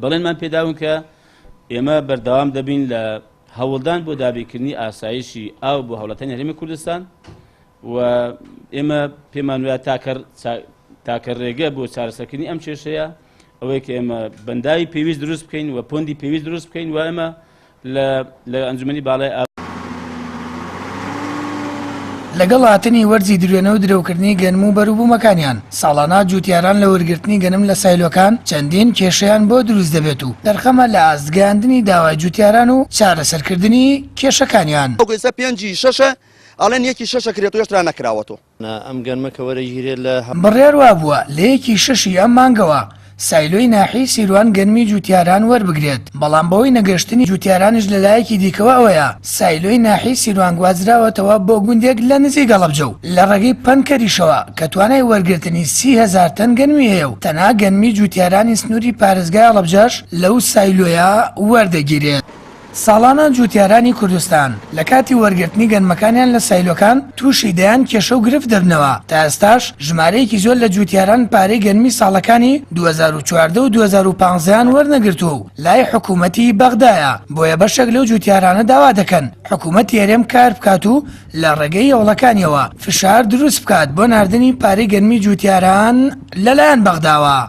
بەڵێنمان پێداون کە ئێمە بەردەوام دەبین لە هەوڵدان بۆ دابینکردنی ئاسایشی ئاو بۆ هاوڵاتیانی هەرێمی کوردستان و ئێمە پێمان وایە تاکە ڕێگە بۆ چارەسەرکردنی ئەم کێشەیە ئەوەیە کە ئێمە بەنداوی پێویست دروست بکەین و پۆندی پێویست دروست بکەین و ئێمە لە ئەنجومەنی باڵای ئاو. لەگەڵ هاتنی وەرزی دروێنە و درەوکردنی گەنم و بەروبوومەکانیان، ساڵانە جووتیاران لە وەرگرتنی گەنم لە سایلۆکان چەندین کێشەیان بۆ دروست دەبێت و تەرخەمە لە ئاست گەیاندنی داوای جووتیاران و چارەسەرکردنی کێشەکانیان. ئەو ئێستا پێنجی شەشە ئەڵێن یەکی شەشە کرێتەوە هێشترا نەکراوەتەوە. ئەم گەنمە کە وەرەگیرێت لە. بڕیار وابووە لە یەکی شەشی ئەم مانگەوە سایلۆی ناحیەی سیروان گەنمی جوتیاران وەربگرێت، بەڵام بەهۆی نەگەشتنی جوتیارانیش لەلایەکی دیکەوە ئەوەیە سایلۆی ناحیەی سیروان گوازراوەتەوە بۆ گوندێک لە نزیک هەڵەبجە و لە ڕێگەی پەنکەریشەوە کە توانای وەرگرتنی 30 هەزار تەن گەنمی هەیە و تەنها گەنمی جوتیارانی سنووری پارێزگای هەڵەبجەش لەو سایلۆیە وەردەگیرێت. ساڵانە جوتیارانی کوردستان لە کاتی وەرگرتنی گەنمەکانیان لە سایلۆکان تووشی دەیان کێشە و گرفت دەبنەوە، تا ئێستاش ژمارەیەکی زۆر لە جوتیاران پارەی گەنمی ساڵەکانی 2014 و 2015 یان وەرنەگرتووە و لای حکوومەتی بەغدایە، بۆیە بەشێک لەو جوتیارانە داوا دەکەن حکوومەتی هەرێم کار بکات و لە ڕێگەی هەوڵەکانیەوە فشار دروست بکات بۆ ناردنی پارەی گەنمی جوتیاران لەلایەن بەغداوە.